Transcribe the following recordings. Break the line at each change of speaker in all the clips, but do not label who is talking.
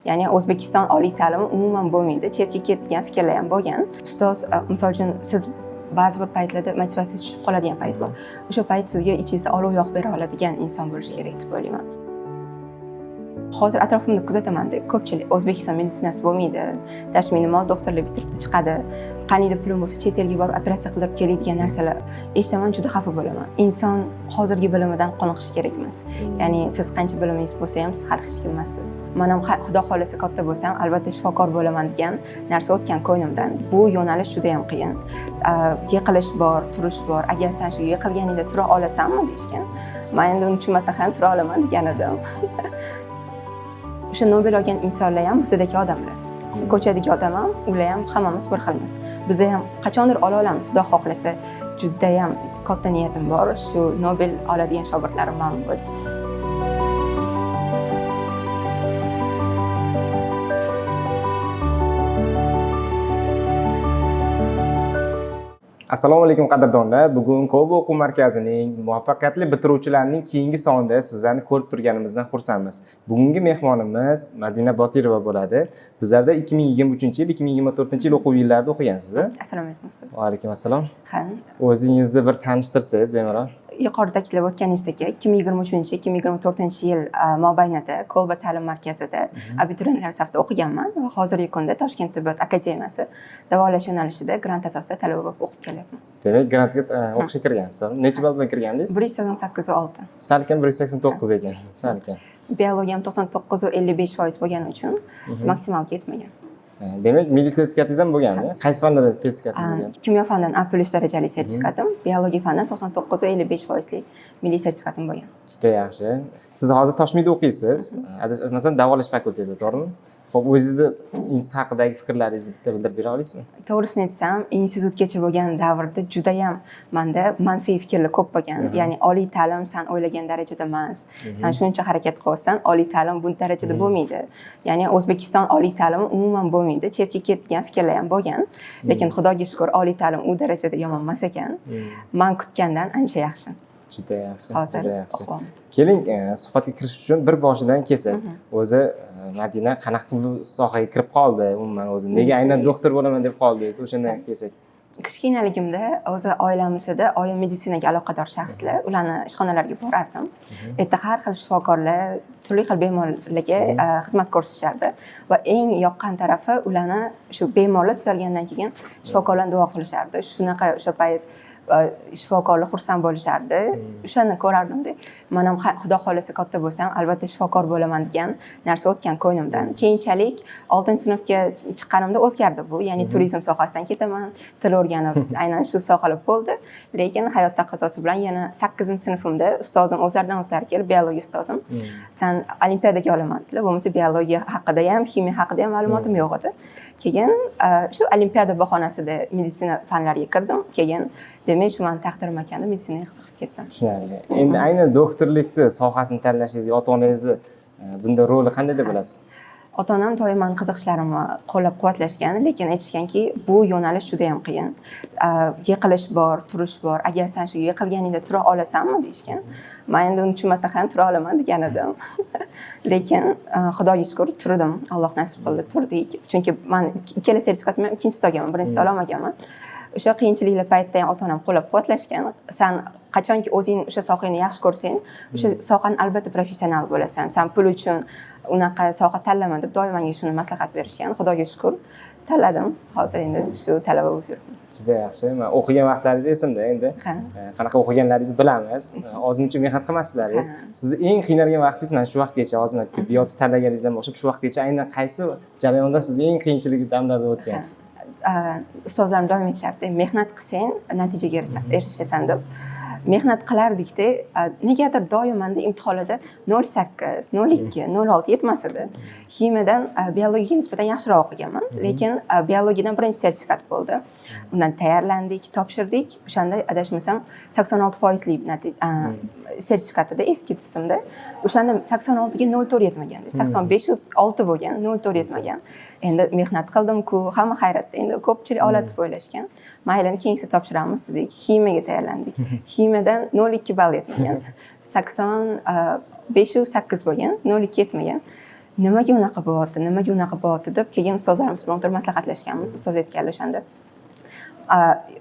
Ya'ni O'zbekiston oliy ta'limi umuman bo'lmaydi, chetga ket degan fikrlar ham bo'lgan. Ustoz, misol uchun, siz ba'zi bir paytlarda motivatsiyangiz tushib qoladigan payt bor. O'sha payt sizga ichingizda olov yoqib bera oladigan inson bo'lishi kerak deb o'ylayman. Hozir atrofimda kuzatamanda, ko'pchilik O'zbekiston meditsinasi bo'lmaydi, tashmini mol doktorlar bitirib chiqadi, qaniydi pulim bo'lsa chet elga borib operatsiya qildirib kelay degan narsalar eshitaman, juda xafa bo'laman. Inson hozirgi bilimidan qoniqishi kerak emas. Ya'ni siz qancha bilimingiz bo'lsa ham, siz hali hech kim emassiz. Man ham xudo xohlasa katta bo'lsam, albatta shifokor bo'laman degan narsa o'tgan ko'nglimdan. Bu yo'nalish juda ham qiyin. Yiqilish bor, turish bor. Agar san shu yiqilganingda tura olasanmi deyishgan. Man endi uni tushunmasdan ham tura olaman degan edim. O'sha Nobel olgan insonlar ham bizdagi odamlar, ko'chadagi odam ham, ular ham, hammamiz bir xilmiz. Biza ham qachondir ola olamiz, xudo xohlasa. Judayam katta niyatim bor, shu Nobel oladigan shogirdlarim ma'lum bo'ldi.
Assalomu alaykum, qadrdonlar. Bugun Kolba o'quv markazining muvaffaqiyatli bitiruvchilarining keyingi sonida sizlarni ko'rib turganimizdan xursandmiz. Bugungi mehmonimiz Madina Botirova bo'ladi. Bizlarda 2023 yil, 2024 yil o'quv yillarida o'qigansiz, a?
Assalomu alaykum siz.
Va alaykum assalom.
Ha.
O'zingizni bir tanishtirsangiz bemalol.
Yuqorida ta'kidlab o'tganingizdek, 2023, 2024 yil mobaynida Kolba ta'lim markazida abituriyentlar safida o'qiganman va hozirgi kunda Toshkent tibbiyot akademiyasi davolash yo'nalishida grant asosida talaba bo'lib o'qib kelyapman.
Demak, grantga o'qishga kirgansiz. Necha ball bilan kirgandingiz?
188,6.
Salkam 189 ekan. Salkam.
Biologiyam 99,55% bo'lgani uchun maksimalga yetmagan.
Demak, milliy sertifikatingiz ham bo'lganmi? Qaysi fanlardan sertifikatingiz bo'lgan?
Kimyo fanidan A plus darajali sertifikatim, biologiya fanidan 99,55 foizli milliy sertifikatim bo'lgan.
Juda yaxshi. Siz hozir Toshmida o'qiysiz. Adashmasam, davolash fakultetida, to'g'rimi? Xo'p, o'zingizni institut haqidagi fikrlaringizni bitta bildirib bera olasizmi?
To'g'risini aytsam, institutgacha bo'lgan davrda judayam manda manfiy fikrlar ko'p bo'lgan. Ya'ni oliy ta'lim san o'ylagan darajada emas. San shuncha harakat qilyapsan, oliy ta'lim bu darajada bo'lmaydi. Ya'ni O'zbekiston oliy ta'limi umuman bo'lmaydi, chetga ket degan fikrlar ham bo'lgan. Lekin Xudoga shukur, oliy ta'lim u darajada yomon emas ekan. Man kutgandan ancha yaxshi.
Juda yaxshi.
Hozir
Juda yaxshi.
o'qiyapmiz.
Keling, suhbatga kirishish uchun bir boshidan kelsak. O'zi Madina qanaqa qilib bu sohaga kirib qoldi umuman o'zi? Nega aynan doktor bo'laman deb qoldingiz? O'shandan kelsak.
Kichkinaligimda o'zi oilamizda oyim meditsinaga aloqador shaxslar, ularni ishxonalariga borardim. U yerda har xil shifokorlar turli xil bemorlarga xizmat ko'rsatishardi va eng yoqqan tarafi, ularni shu bemorlar tuzalgandan keyin shifokorlar duo qilishardi. Shunaqa o'sha payt shifokorlar xursand bo'lishardi, o'shani ko'rardimda. Man ham xudo xohlasa katta bo'lsam, albatta shifokor bo'laman degan narsa o'tgan ko'nglimdan. Keyinchalik oltinchi sinfga chiqqanimda o'zgardi bu. Ya'ni turizm sohasidan ketaman, til o'rganib, aynan shu sohalar bo'ldi. Lekin hayot taqozosi bilan yana sakkizinchi sinfimda ustozim o'zlaridan o'zlari kelib, biologiya ustozim, san olimpiadaga olaman dedilar. Bo'lmasa biologiya haqida ham, ximiya haqida ham ma'lumotim yo'q edi. Keyin shu olimpiada bahonasida meditsina fanlariga kirdim. Keyin demak, shu mani taqdirim ekan deb meditsinaga qiziqib ketdim.
Tushunarli. Endi aynan doktorlikni sohasini tanlashingizga ota onangizni bunda roli qanday deb bilasiz?
Ota onam doim mani qiziqishlarimni qo'llab quvvatlashgan, lekin aytishganki, bu yo'nalish juda yam qiyin. Yiqilish bor, turish bor. Agar san shu yiqilganingda tura olasanmi deyishgan. Man endi uni tushunmasdan ham tura olaman degan edim. Lekin Xudoga shukur, turdim. Alloh nasib qildi, turdik. Chunki man ikkala sertifikatimni ham ikkinchisida olganman, birinchisida ololmaganman. O'sha qiyinchiliklar paytida ham ota onam qo'llab quvvatlashgan. San qachonki o'zing o'sha sohangni yaxshi ko'rsang, o'sha sohani albatta professional bo'lasan, san pul uchun unaqa soha tanlama deb doim menga shuni maslahat berishgan. Xudoga shukur, tanladim. Hozir endi shu talaba bo'lib yuribmiz.
Juda yaxshi. Man o'qigan vaqtlaringiz esimda endi.
Ha.
Qanaqa o'qiganlaringizni bilamiz. Ozmuncha mehnat qilmaslaringiz.
Ha.
Sizni eng qiynalgan vaqtingiz mana shu vaqtgacha, hozir mana tibbiyotni tanlaganingizdan boshlab shu vaqtgacha aynan qaysi jarayonda sizni eng qiyinchilik damlarda o'tgansiz?
Ustozlarim doim aytishardi, mehnat qilsang natijaga erishasan deb. Mehnat qilardikda, negadir doim manda imtihonlarda 0,8, 0,2, 0,6 yetmas edi. Ximiyadan biologiyaga nisbatan yaxshiroq o'qiganman, lekin biologiyadan birinchi sertifikat bo'ldi. Undan tayyorlandik, topshirdik. O'shanda adashmasam 86 foizli sertifikatida, eski tizimda. O'shanda 86ga 0,4 yetmagan, 85,6 bo'lgan, 0,4 yetmagan. Endi mehnat qildim-ku, hamma hayratda. Endi ko'pchilik oladi deb o'ylashgan. Mayli, endi keyingisi topshiramiz dedik. Ximiyaga tayyorlandik. Ximiyadan 0,2 ball yetmagan, 85,8 bo'lgan, 0,2 yetmagan. Nimaga unaqa bo'lyapti, nimaga unaqa bo'lyapti deb keyin ustozlarimiz bilan o'tirib maslahatlashganmiz. Ustoz aytganlar o'shanda,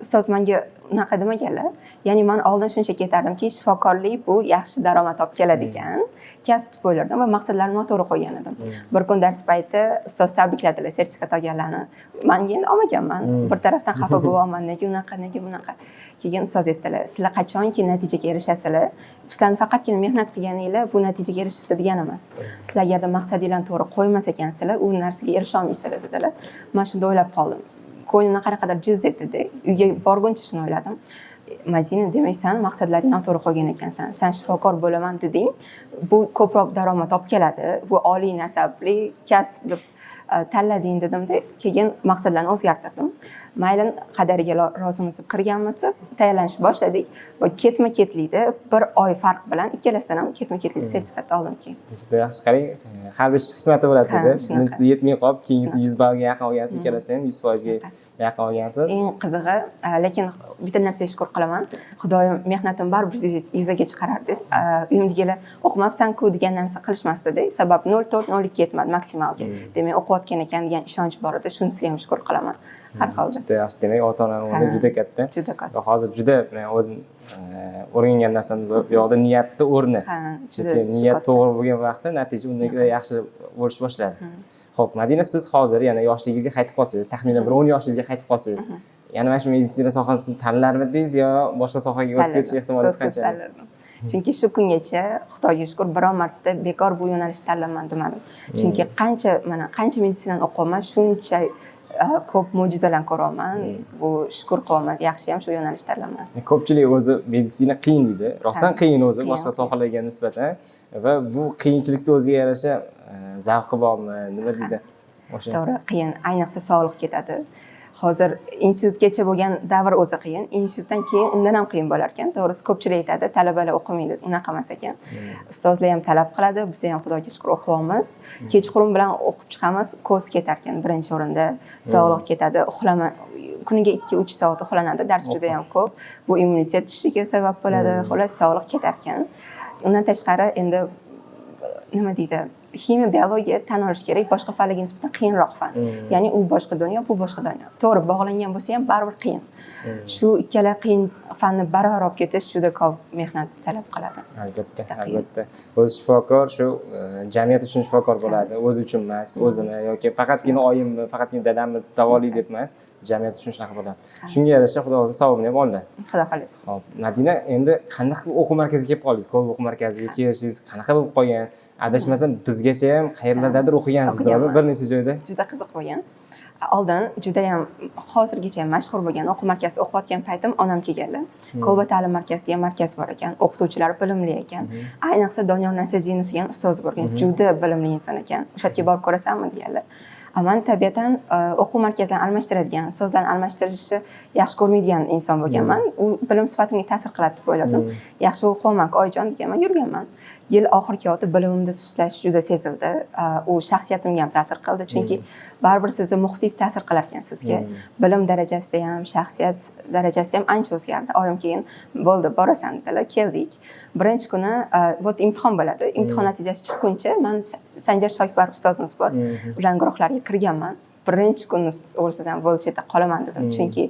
ustoz menga unaqa demaganlar, ya'ni man oldin shunchaki aytardimki, shifokorlik bu yaxshi daromad olib keladigan kasb deb o'ylardim va maqsadlarimni noto'g'ri qo'ygan edim. Bir kun dars payti ustoz tabrikladilar sertifikat olganlarni. Man endi olmaganman. Bir tarafdan xafa bo'lyapman, nega unaqa, nega bunaqa. Keyin ustoz aytdilar: "Sizlar qachonki natijaga erishasizlar, sizlarni faqatgina mehnat qilganinglar bu natijaga erishishdi degani emas. Sizlar agarda maqsadinglarni to'g'ri qo'ymas ekansizlar, u narsaga erisha olmaysizlar", dedilar. Man shunda o'ylab qoldim, ko'nglimdan qanaqadir jiz etdida. Uyga borguncha shuni o'yladim: Madina, demak, san maqsadlaringni noto'g'ri qo'ygan ekansan. San shifokor bo'laman deding, bu ko'proq daromad olib keladi, bu oliy nasabli kasb deb tanlading dedimda, keyin maqsadlarni o'zgartirdim. Mayli, qadariga rozimiz deb kirganmiz deb tayyorlanishni boshladik va ketma ketlikda bir oy farq bilan ikkalasidan ham ketma ketlikda sertifikat oldim keyin.
Juda yaxshi. Qarang, har bir ish hikmati bo'ladi
Ha,
dedi.
shunaqa.
Birinchisi 70 qolib, keyingisi 100 ballga yaqin olgansiz, ikkalasida ham 100%ga yaqin olgansiz.
Eng qizig'i, lekin bitta narsaga shukur qilaman: Xudoyim mehnatim baribir yuzaga chiqarardi. Uyimdagilar "O'qimabsan-ku" degan narsa qilishmasdida, sabab 0,4, 0,2 yetmadi maksimalga. Demak, o'qiyotgan ekan degan ishonch bor edi. Shunisiga ham shukur qilaman har holda.
Juda yaxshi. Demak, ota onani o'rni juda katta.
Juda katta.
Va hozir juda men o'zim o'rgangan narsam bu yoqda niyatni o'rni.
Ha, juda
Chunki niyat
katta.
to'g'ri bo'lgan vaqtda natija undan ko'ra yaxshi bo'lish boshladi. Ho'p, Madina, siz hozir yana yoshligingizga qaytib qolsangiz, taxminan bir 10 yoshingizga qaytib qolsangiz, yana mana shu meditsina sohasini tanlarmidingiz yo boshqa sohaga o'tib ketish ehtimolingiz
So'zsiz
qanchalik?
Tanlardim. Chunki shu kungacha, Xudoga shukur, biron marta bekor bu yo'nalishni tanlaman demadim. Chunki qancha, mana, qancha meditsinani o'qiyapman, shuncha ko'p mo'jizalarni ko'ryapman. Bu shukur qilyapman, yaxshiyam shu yo'nalishni tanlaman.
Ko'pchilik o'zi meditsina qiyin deydi. Rostdan qiyin o'zi
Qiyin.
boshqa sohalarga nisbatan va bu qiyinchilikni o'ziga yarasha zavqi bormi, nima deydi? O'sha.
To'g'ri, qiyin, ayniqsa sog'liq ketadi. Hozir institutgacha bo'lgan davr o'zi qiyin, institutdan keyin undan ham qiyin bo'lar ekan. To'g'risi, ko'pchilik aytadi, talabalar o'qimaydi, unaqa emas ekan. Ustozlar ham talab qiladi, biz ham, Xudoga shukur, o'qiyapmiz. Kechqurun bilan o'qib chiqamiz, ko'z ketar ekan birinchi o'rinda, sog'liq ketadi, uxlama, kuniga 2-3 soat uxlanadi, dars juda yam ko'p. Bu immunitet tushishiga sabab bo'ladi. Xullas, sog'liq ketar ekan. Undan tashqari, endi nima deydi, ximiya, biologiya, tan olish kerak, boshqa fanlarga nisbatan qiyinroq fan. Ya'ni u boshqa dunyo, bu boshqa dunyo. To'g'ri, bog'langan bo'lsa ham baribir qiyin. Shu ikkala qiyin fanni barobar olib ketish juda ko'p mehnat talab qiladi.
Albatta,
Juda qiyin.
albatta. O'zi shifokor shu jamiyat uchun shifokor bo'ladi, o'zi uchun emas, o'zini yoki faqatgina oyimni, faqatgina dadamni davolay deb emas, jamiyat uchun shunaqa bo'ladi. Shunga yarasha Xudo o'zi savobini ham oldi.
Xudo xohlasa.
Hop, Madina, endi qanaqa qilib o'quv markaziga kelib qoldingiz? Ko'p o'quv markaziga kelishingiz qanaqa bo'lib qolgan? Adashmasam, bizgacha ham qayerlardadir o'qigansiz, to'g'rimi?
O'qiganman.
Bir necha joyda.
Juda qiziq bo'lgan. Oldin judayam, hozirgacha ham mashhur bo'lgan o'quv markazida o'qiyotgan paytim onam kelganlar. Kolba ta'lim markazi degan markaz bor ekan, o'qituvchilar bilimli ekan, ayniqsa Doniyor Nasriddinov degan ustoz bor ekan, juda bilimli inson ekan, o'sha yerga borib ko'rasanmi deganlar. Man tabiatan o'quv markazlarini almashtiradigan, ustozlarni almashtirishni yaxshi ko'rmaydigan inson bo'lganman. U bilim sifatimga ta'sir qiladi deb o'ylardim. Yaxshi o'qiyapman, oyijon deganman, yurganman. Yil oxiri kelyapti, bilimimda sustlashish juda sezildi. U shaxsiyatimga ham ta'sir qildi, chunki baribir sizni muhitingiz ta'sir qilar ekan sizga. Bilim darajasida ham, shaxsiyat darajasida ham ancha o'zgardi. Oyim keyin "Bo'ldi, borasan" dedilar. Keldik. Birinchi kuni вот imtihon bo'ladi. Imtihon natijasi chiqquncha man Sanjar Shokbarov ustozimiz bor, ularni guruhlariga kirganman. Birinchi kuni o'rsidan bo'ldi, shu yerda qolaman dedim. Chunki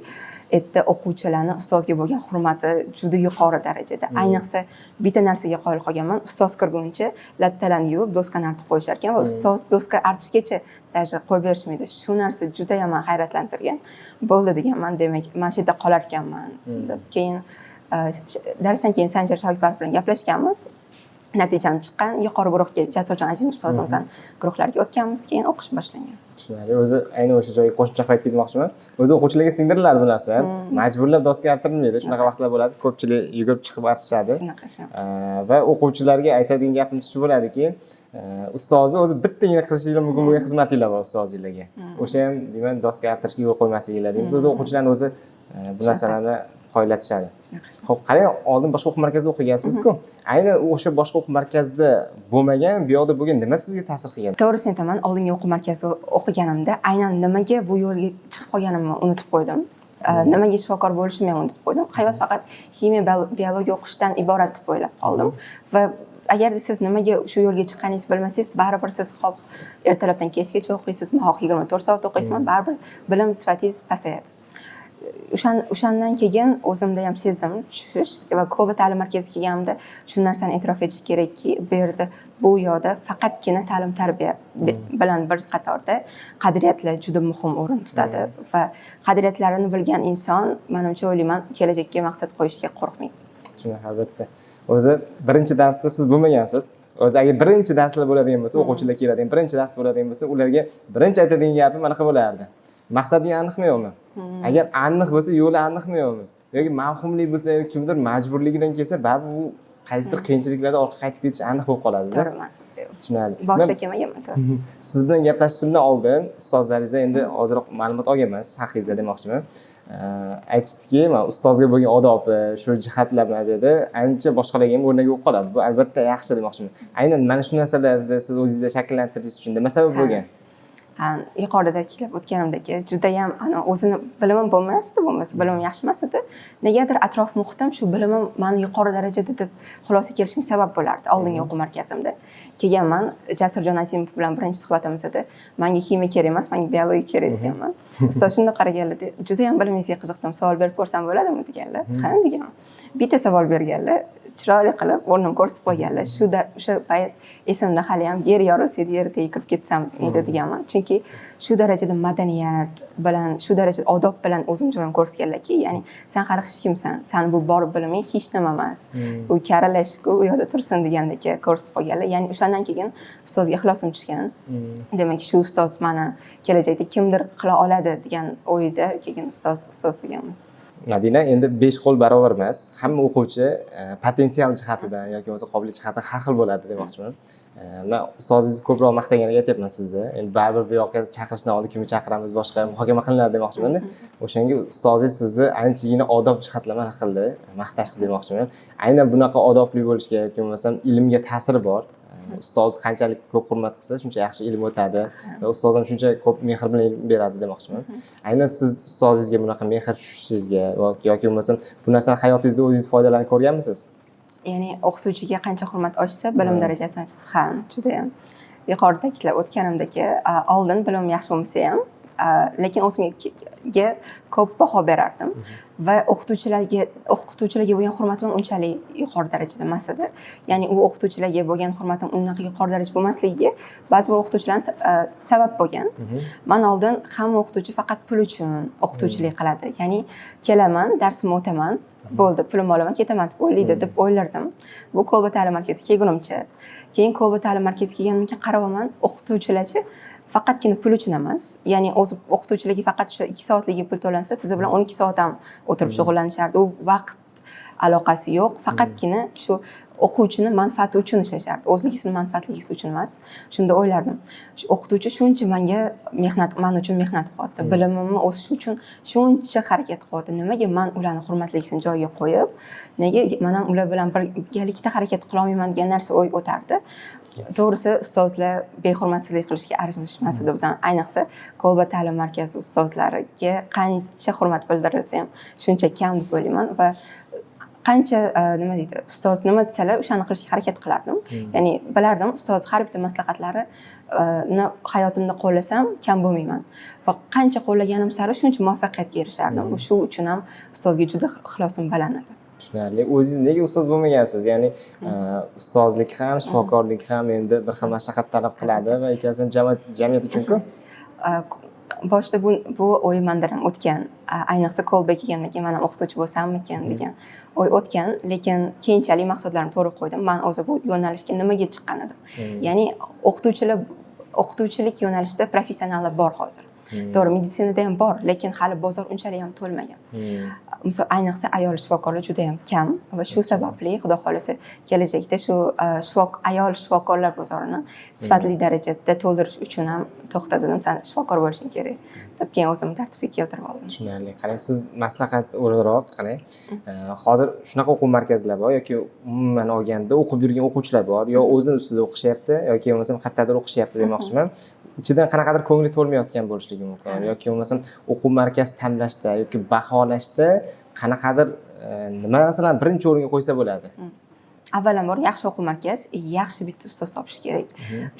yerda o'quvchilarni ustozga bo'lgan hurmati juda yuqori darajada. Ayniqsa, bitta narsaga qoyil qolganman: ustoz kirguncha lattalarni yuvib, doskani artib qo'yishar ekan va ustoz doska artishgacha даже qo'yib berishmaydi. Shu narsa judayam mani hayratlantirgan. Bo'ldi deganman, demak, mana shu yerda qolar ekanman deb. Keyin darsdan keyin Sanjar Shokbarov bilan gaplashganmiz, natijam chiqqan, yuqori guruhga, Jasurjon Azimov ustozimizni guruhlariga o'tganmiz, keyin o'qish boshlangan.
Tushunarli. O'zi ayni o'sha joyga qo'shimcha qilib aytib ketmoqchiman. O'zi o'quvchilarga singdiriladi bu narsa. Majburlab doska arttirilmaydi. Shunaqa vaqtlar bo'ladi, ko'pchilik yugurib chiqib artishadi.
Shunaqa, shunaqa.
Va o'quvchilarga aytadigan gapim shu bo'ladiki, ustozni o'zi bittagina qilishinglar mumkin bo'lgan xizmatinglar bor ustozinglarga. O'sha ham, deyman, doska arttirishga yo'l qo'ymasliginglar deymiz. O'zi o'quvchilarni o'zi bu narsalarni qoyillatishadi.
Shunaqa.
Ho'p, qarang, oldin boshqa o'quv markazida o'qigansiz-ku. Ayni o'sha boshqa o'quv markazida bo'lmagan, bu yoqda bo'lgan nima sizga ta'sir qilgan?
To'g'risini aytaman, oldingi o'quv markazida o'qiganimda aynan nimaga bu yo'lga chiqib qolganimni unutib qo'ydim. Nimaga shifokor bo'lishimni ham unutib qo'ydim. Hayot faqat ximiya, biologiya o'qishdan iborat deb o'ylab qoldim va Agarda siz nimaga shu yo'lga chiqqaningizni bilmasangiz, baribir siz xoh ertalabdan kechgacha o'qiysizmi, xoh 24 soat o'qiysizmi, baribir bilim sifatingiz pasayadi. O'shandan keyin o'zimda ham sezdim tushish va Kolba ta'lim markaziga kelganimda shu narsani e'tirof etish kerakki, bu yerda, bu yoqda faqatgina ta'lim tarbiya bilan bir qatorda qadriyatlar juda muhim o'rin tutadi va qadriyatlarini bilgan inson, manimcha, o'ylayman, kelajakka maqsad qo'yishga qo'rqmaydi.
Shunaqa, albatta. O'zi birinchi darsda siz bo'lmagansiz. O'zi agar birinchi darslar bo'ladigan bo'lsa, o'quvchilar keladigan birinchi dars bo'ladigan bo'lsa, ularga birinchi aytadigan gapim anaqa bo'lardi: maqsading aniqmi, yo'qmi? Agar aniq bo'lsa, yo'li aniqmi, yo'qmi? Yoki mavhumlik bo'lsa, kimdir majburligidan kelsa, baribir u qaysidir qiyinchiliklarda orqaga qaytib ketish aniq bo'lib qoladida.
To'g'ri.
Tushunarli.
Boshida kelmaganman, to'g'ri.
Siz bilan gaplashishimdan oldin ustozlaringizdan endi ozroq ma'lumot olganman siz haqingizda demoqchiman. Aytishdiki, man ustozga bo'lgan odobi shu jihatlama dedi, ancha boshqalarga ham o'rnak bo'lib qoladi, bu albatta yaxshi demoqchiman. Aynan mana shu narsalarni siz o'zingizda shakllantirishingiz uchun nima sabab bo'lgan?
Ha, yuqorida ta'kidlab o'tganimdek, judayam ana o'zini bilimim bo'lmasdi, bo'lmasa bilimim yaxshi emas edi. Negadir atrof muhitim shu bilimim mani yuqori darajada deb xulosa kelishimga sabab bo'lardi. Oldingi o'quv markazimda kelganman, Jasurjon Azimov bilan birinchi suhbatimizda "Manga ximiya kerak emas, manga biologiya kerak" deganman. Ustoz shundoq qaraganlar, "Judayam bilimingizga qiziqdim, savol berib ko'rsam bo'ladimi?" deganlar. "Ha", deganman. Bitta savol berganlar, chiroyli qilib o'rnimni ko'rsatib qo'yganlar. Shu o'sha payt esimda haliyam, yer yorilsa edi, yer tagiga kirib ketsam edi deganman, chunki shu darajada madaniyat bilan, shu darajada odob bilan o'zim joyimni ko'rsatganlarki, ya'ni san hali hech kimsan, sani bu bor biliming hech nima emas, u karilashku, u yoqda tursin degandek ko'rsatib qo'yganlar. Ya'ni o'shandan keyin ustozga ixlosim tushgan. Demak, shu ustoz mani kelajakda kimdir qila oladi degan o'yda keyin ustoz, ustoz deganmiz.
Madina, endi besh qo'l barobar emas, hamma o'quvchi potensial jihatidan yoki bo'lmasa qobiliyat jihatidan har xil bo'ladi demoqchiman. Man ustozingizni ko'proq maqtaganiga aytyapman sizni. Endi baribir bu yoqqa chaqirishdan oldin kimni chaqiramiz, boshqa muhokama qilinadi demoqchimanda. O'shanga ustozingiz sizni anchagina odob jihatlama qildi, maqtashdi demoqchiman. Aynan bunaqa odobli bo'lishga yoki bo'lmasam ilmga ta'siri bor. Ustoz qanchalik ko'p hurmat qilsa, shuncha yaxshi ilm o'tadi va ustoz ham shuncha ko'p mehr bilan ilm beradi demoqchiman. Aynan siz ustozingizga bunaqa mehr tushishingizga yoki bo'lmasam bu narsani hayotingizda o'zingiz foydalanib ko'rganmisiz?
Ya'ni o'qituvchiga qancha hurmat oshsa, bilim darajasi. Ha, judayam. Yuqorida ta'kidlab o'tganimdek, oldin bilimim yaxshi bo'lmasa ham, lekin o'zimga ko'p baho berardim va o'qituvchilarga bo'lgan hurmatim ham unchalik yuqori darajada emas edi. Ya'ni u o'qituvchilarga bo'lgan hurmatim unaqa yuqori darajada bo'lmasligiga ba'zi bir o'qituvchilarni sabab bo'lgan. Man oldin hamma o'qituvchi faqat pul uchun o'qituvchilik qiladi, ya'ni kelaman, darsimni o'taman, bo'ldi, pulimni olaman, ketaman deb o'ylaydi deb o'ylardim, bu Kolba ta'lim markaziga kelgunimcha. Keyin Kolba ta'lim markaziga kelganimdan keyin qarayapman, o'qituvchilarchi faqatgina pul uchun emas, ya'ni o'zi o'qituvchilarga faqat o'sha 2 soatligi pul to'lansa, biz bilan 12 soat ham o'tirib shug'ullanishardi. U vaqt aloqasi yo'q, faqatgina shu o'quvchini manfaati uchun ishlashardi, o'zligisini manfaatligisi uchun emas. Shunda o'ylardim, shu o'qituvchi shuncha manga mehnat, man uchun mehnat qilyapti, bilimimni o'sishi uchun shuncha harakat qilyapti, nimaga man ularni hurmatligisini joyiga qo'yib, nega man ham ular bilan birgalikda harakat qilolmayman degan narsa o'y o'tardi. To'g'risi, ustozlar behurmatsizlik qilishga arzishmas edi bizani. Ayniqsa Kolba ta'lim markazi ustozlariga qancha hurmat bildirilsa ham, shuncha kam deb o'ylayman va qancha nima deydi, ustoz nima desalar, o'shani qilishga harakat qilardim. Ya'ni bilardim, ustoz har bitta maslahatlari hayotimda qo'llasam, kam bo'lmayman va qancha qo'llaganim sari shuncha muvaffaqiyatga erishardim. Shu uchun ham ustozga juda ixlosim baland edi.
Tushunarli. O'zingiz nega ustoz bo'lmagansiz? Ya'ni ustozlik ham, shifokorlik ham endi bir xil mashaqqat talab qiladi va ikkalasi ham jamiyat uchun-ku.
Boshida bu o'y mandan ham o'tgan. Ayniqsa Kolba kelgandan keyin man ham o'qituvchi bo'lsammikan degan o'y o'tgan, lekin keyinchalik maqsadlarimni to'g'ri qo'ydim. Man o'zi bu yo'nalishga nimaga chiqqan edim? Ya'ni o'qituvchilik yo'nalishida professionallar bor hozir. To'g'ri, meditsinada ham bor, lekin hali bozor unchalik ham to'lmagan. Misol, ayniqsa ayol shifokorlar juda yam kam va shu sababli, xudo xohlasa, kelajakda shu ayol shifokorlar bozorini sifatli darajada to'ldirish uchun ham to'xta dedim, san shifokor bo'lishing kerak deb, keyin o'zimni tartibga keltirib oldim.
Tushunarli. Qarang, siz maslahat o'rinliroq qarang. Hozir shunaqa o'quv markazlar bor yoki umuman olganda o'qib yurgan o'quvchilar bor, yo o'zini ustida o'qishyapti yoki bo'lmasam qayerdadir o'qishyapti demoqchiman. Ichidan qanaqadir ko'ngli to'lmayotgan bo'lishligi mumkin yoki bo'lmasam o'quv markazi tanlashda yoki baholashda qanaqadir nima narsalarni birinchi o'ringa qo'ysa bo'ladi?
Avvalambor, yaxshi o'quv markaz, yaxshi bitta ustoz topish kerak.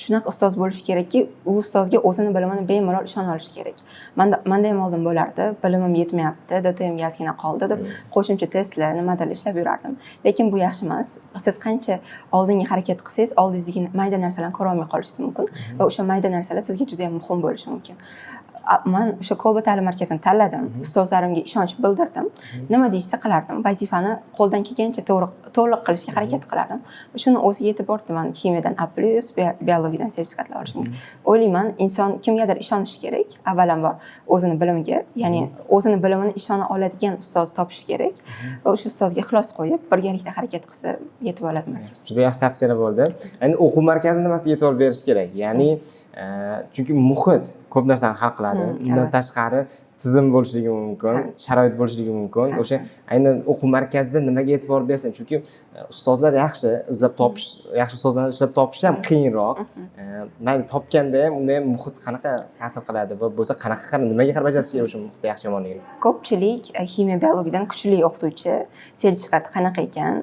Shunaqa ustoz bo'lishi kerakki, u ustozga o'zini bilimini bemalol ishona olishi kerak. Manda ham oldin bo'lardi, bilimim yetmayapti, DTMga ozgina qoldi deb qo'shimcha testlar, nimadir ishlab yurardim, lekin bu yaxshi emas. Siz qancha oldinga harakat qilsangiz, oldingizdagi mayda narsalarni ko'rolmay qolishingiz mumkin va o'sha mayda narsalar sizga juda yam muhim bo'lishi mumkin. Man o'sha Kolba ta'lim markazini tanladim, ustozlarimga ishonch bildirdim, nima deyishsa qilardim, vazifani qo'ldan kelgancha to'g'ri, to'liq qilishga harakat qilardim. Shuni o'zi yetib bordi. Man ximiyadan A plyus, biologiyadan sertifikatlar olishim. O'ylayman, inson kimgadir ishonishi kerak avvalambor, o'zini bilimiga, ya'ni o'zini bilimini ishona oladigan ustoz topish kerak va o'sha ustozga ixlos qo'yib, birgalikda harakat qilsa, yetib oladi.
Juda yaxshi tavsiyalar bo'ldi. Endi o'quv markazi nimasiga e'tibor berish kerak? Ya'ni chunki muhit ko'p narsani hal qiladi. Undan tashqari tizim bo'lishligi mumkin, sharoit bo'lishligi mumkin. O'sha aynan o'quv markazida nimaga e'tibor bersin? Chunki ustozlar yaxshi izlab topish, yaxshi ustozlarni izlab topish ham qiyinroq. Mayli, topganda ham, unda ham muhit qanaqa ta'sir qiladi va bo'lsa qanaqa, nimaga qarab ajratish kerak o'sha muhitda yaxshi yomonligini?
Ko'pchilik ximiya, biologiyadan kuchli o'qituvchi, sertifikati qanaqa ekan,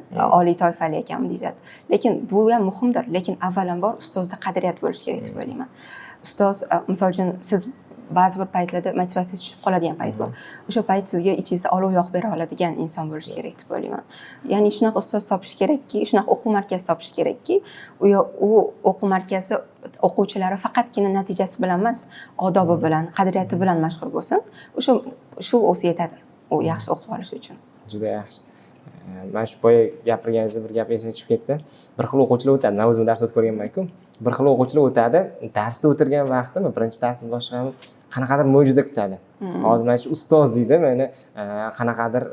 oliy toifali ekanmi deyishadi. Lekin bu ham muhimdir, lekin avvalambor ustozda qadriyat bo'lishi kerak deb o'ylayman. Ustoz, misol uchun, siz ba'zi bir paytlarda motivatsiya tushib qoladigan payt bor, o'sha payt sizga ichingizda olov yoqib bera oladigan inson bo'lishi kerak deb o'ylayman. Ya'ni shunaqa ustoz topish kerakki, shunaqa o'quv markazi topish kerakki, u o'quv markazi o'quvchilari faqatgina natijasi bilan emas, odobi bilan, qadriyati bilan mashhur bo'lsin. O'sha shu o'zi yetadi u yaxshi o'qib olish uchun.
Juda yaxshi. Mana shu boya gapirganingizda bir gap esimga tushib ketdi. Bir xil o'quvchilar o'tadi, man o'zim dars o'tib ko'rganmanku. Bir xil o'quvchilar o'tadi, darsda o'tirgan vaqtimi, birinchi darsmi, boshqami, qanaqadir mo'jiza kutadi. Hozir mana shu ustoz deydi, meni qanaqadir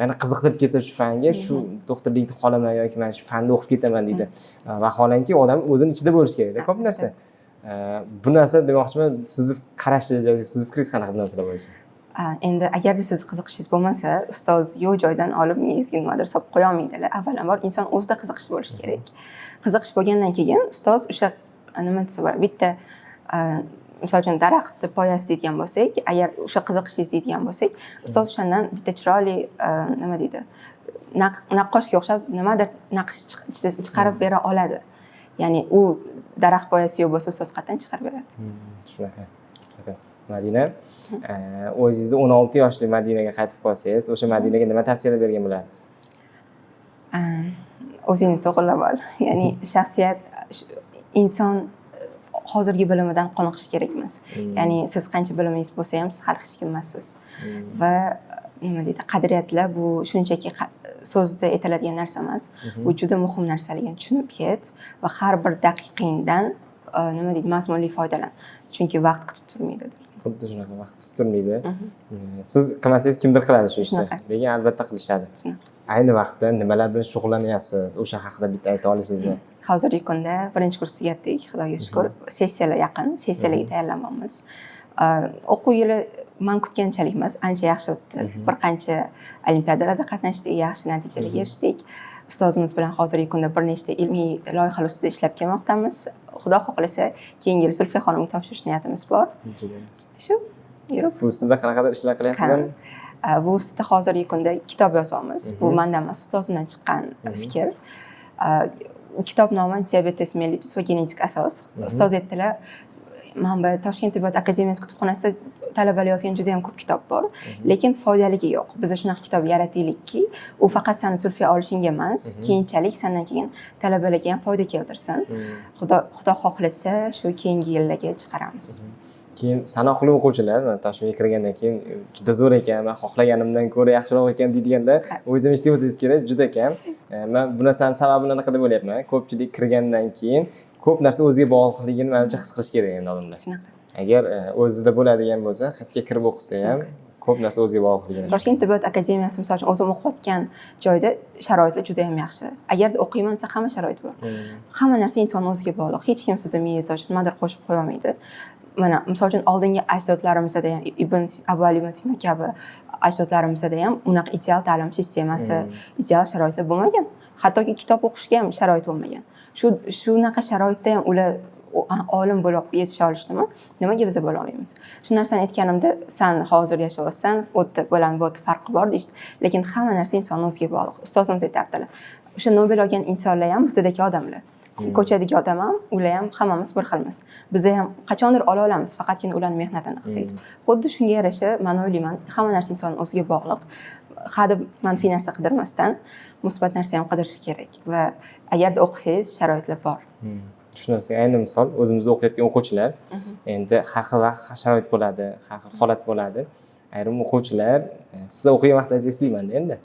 meni qiziqtirib ketsa shu fanga, shu doktorlikda qolaman yoki mana shu fanda o'qib ketaman deydi. Vaholanki odam o'zini ichida bo'lishi kerakda ko'p narsa. Bu narsa demoqchiman, sizni qarashingiz yoki sizni fikringiz qanaqa bu narsalar bo'yicha?
Endi agarda siz qiziqishingiz bo'lmasa, ustoz yo'q joydan olib miyangizga nimadir solib qo'yolmaydilar. Avvalambor, inson o'zida qiziqish bo'lishi kerak. Qiziqish bo'lgandan keyin ustoz o'sha, nima desa bo'ladi, bitta, misol uchun, daraxtni poyasi deydigan bo'lsak, agar o'sha qiziqishingiz deydigan bo'lsak, ustoz o'shandan bitta chiroyli, nima deydi, naqqoshga o'xshab nimadir naqsh chiqarib bera oladi. Ya'ni u daraxt poyasi yo'q bo'lsa, ustoz qayerdan chiqarib beradi?
Shunaqa. Madina, o'zingizni 16 yoshli Madinaga qaytib qolsangiz, o'sha Madinaga nima tavsiyalar bergan bo'lardingiz?
O'zingni to'g'irlab ol. Ya'ni shaxsiyat, inson hozirgi bilimidan qoniqishi kerak emas. Ya'ni siz qancha bilimingiz bo'lsa ham, siz hali hech kim emassiz. Va nima deydi, qadriyatlar bu shunchaki so'zda aytiladigan narsa emas, bu juda muhim narsaligini tushunib yet va har bir daqiqangdan, nima deydi, mazmunli foydalan, chunki vaqt kutib turmaydi.
Xuddi shunaqa, vaqt kutib turmaydi. Siz qilmasangiz, kimdir qiladi shu ishni.
Shunaqa.
Lekin albatta qilishadi.
Shunaqa.
Ayni vaqtda nimalar bilan shug'ullanyapsiz, o'sha haqida bitta ayta olasizmi?
Hozirgi kunda birinchi kurs tugatdik, Xudoga shukur. Sessiyalar yaqin, sessiyalarga tayyorlanyapmiz. O'quv yili man kutganchalik emas, ancha yaxshi o'tdi. Bir qancha olimpiadalarda qatnashdik, yaxshi natijalarga erishdik. Ustozimiz bilan hozirgi kunda bir nechta ilmiy loyihalar ustida ishlab kelmoqdamiz. Xudo xohlasa, keyingi yil Zulfiya xonimga topshirish niyatimiz bor.
Juda yaxshi.
Shu yurib.
Bu ustida qanaqadir ishlar qilyapsizmi?
Ha. Bu ustida hozirgi kunda kitob yozyapmiz. Bu mandan emas, ustozimdan chiqqan fikr. U kitob nomi "Diabetes mellitus va genetik asos". Ustoz aytdilar, mana bu Toshkent tibbiyot akademiyasi kutubxonasida talabalar yozgan juda yam ko'p kitob bor, lekin foydaligi yo'q. Biz shunaqa kitob yarataylikki, u faqat sani Zulfiya olishingga emas, keyinchalik sandan keyin talabalarga ham foyda keltirsin. Xudo xohlasa, shu keyingi yillarga chiqaramiz.
Keyin sanoqli o'quvchilar mana Toshkentga kirgandan keyin juda zo'r ekan, man xohlaganimdan ko'ra yaxshiroq ekan deydiganlar, o'zingiz ham eshitgan bo'lsangiz kerak, juda kam. Man bu narsani sababini anaqa deb o'ylayapman, ko'pchilik kirgandan keyin ko'p narsa o'ziga bog'liqligini manimcha his qilish kerak endi odamlar.
Shunaqa.
Agar o'zida bo'ladigan bo'lsa, qayerga kirib o'qisa ham ko'p narsa o'ziga bog'liqligini.
Toshkent tibbiyot akademiyasi, misol uchun, o'zim o'qiyotgan joyda sharoitlar juda yam yaxshi. Agarda o'qiyman desa, hamma sharoit bor. Hamma narsa insonni o'ziga bog'liq. Hech kim sizni miyangizga ochib nimadir qo'shib qo'yolmaydi. Mana, misol uchun, oldingi ajdodlarimizda ham, Ibn Abu Ali ibn Sino kabi ajdodlarimizda ham unaqa ideal ta'lim sistemasi, ideal sharoitlar bo'lmagan. Hattoki kitob o'qishga ham sharoit bo'lmagan. Shunaqa sharoitda ham ular olim bo'lib yetisha olishdimi, nimaga biz bo'la olmaymiz? Shu narsani aytganimda, san hozir yashayapsan, u yerda bilan bu yerda farqi bor, deyishdi. Lekin hamma narsa insonni o'ziga bog'liq. Ustozimiz aytardilar. O'sha Nobel olgan insonlar ham bizdagi odamlar, ko'chadagi odam ham, ular ham, hammamiz bir xilmiz. Biza ham qachondir ola olamiz, faqatgina ularni mehnatini qilsak. Xuddi shunga yarasha, man o'ylayman, hamma narsa insonni o'ziga bog'liq. Hadeb manfiy narsa qidirmasdan, musbat narsa ham qidirish kerak va agarda o'qisangiz, sharoitlar bor.
Shu narsaga ayni misol o'zimiz o'qiyotgan o'quvchilar. Endi har xil vaqt, sharoit bo'ladi, har xil holat bo'ladi. Ayrim o'quvchilar, siz o'qigan vaqtlaringizni eslaymanda endi.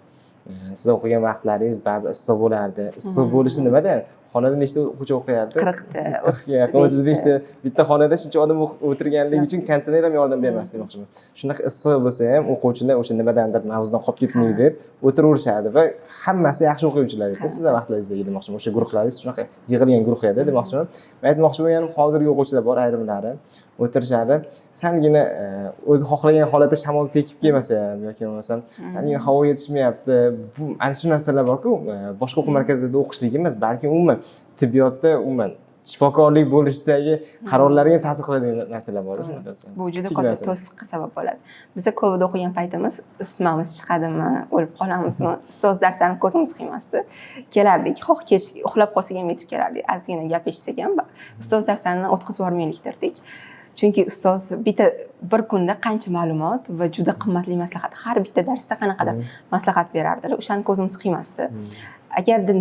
Siz o'qigan vaqtlaringiz baribir issiq bo'lardi. Issiq bo'lishi nimadan? Xonada nechta o'quvchi o'qiyardi?
40 ta.
40 ga yaqin, 35 ta. Bitta xonada shuncha odam o'tirganligi uchun konditsioner ham yordam bermasdi demoqchiman. Shunaqa issiq bo'lsa ham, o'quvchilar o'sha nimadandir mavzudan qolib ketmay deb o'tiraverishardi va hammasi yaxshi o'quvchilar edi sizni vaqtlaringizdagi demoqchiman. O'sha guruhlaringiz shunaqa yig'ilgan guruh edi demoqchiman. Man aytmoqchi bo'lganim, hozirgi o'quvchilar bor, ayrimlari o'tirishadi, salgina o'zi xohlagan holatda shamol tekib kelmasa ham yoki bo'lmasam salgina havo yetishmayapti. Bu ana shu narsalar borku, boshqa o'quv markazlarida o'qishlik emas, balki umuman tibbiyotda, umuman shifokorlik bo'lishdagi qarorlarga ham ta'sir qiladigan narsalar bor shunaqa.
Bu juda
Kichik
katta
narsa.
to'siqqa sabab bo'ladi. Biza Kolbada o'qigan paytimiz isitmamiz chiqadimi, o'lib qolamizmi, ustoz darslarini ko'zimiz qiymasdi. Kelardik, xoh kech uxlab qolsak ham yetib kelardik, ozgina gap eshitsak ham ustoz darslarini o'tkazib yubormaylik derdik. Chunki ustoz bitta bir kunda qancha ma'lumot va juda qimmatli maslahat, har bitta darsda qanaqadir maslahat berardilar, o'shani ko'zimiz qiymasdi. Agarda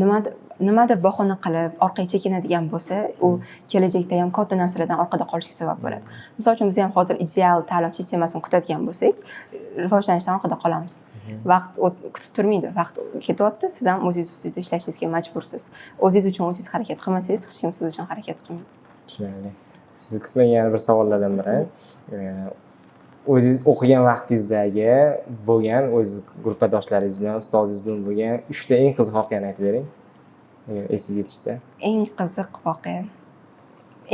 nimadir bahona qilib orqaga chekinadigan bo'lsa, u kelajakda ham katta narsalardan orqada qolishiga sabab bo'ladi. Misol uchun, biz ham hozir ideal ta'lim sistemasini kutadigan bo'lsak, rivojlanishdan orqada qolamiz. Vaqt kutib turmaydi, vaqt ketyapti, siz ham o'zingiz ustida ishlashingizga majbursiz. O'zingiz uchun o'zingiz harakat qilmasangiz, hech kim siz uchun harakat qilmaydi.
Tushunarli. Sizni kutmagan yana bir savollardan biri, o'zingiz o'qigan vaqtingizdagi bo'lgan, o'ziz gruppadoshlaringiz bilan, ustozingiz bilan bo'lgan uchta eng qiziq voqeani aytib bering, agar esingizga tushsa.
Eng qiziq voqea,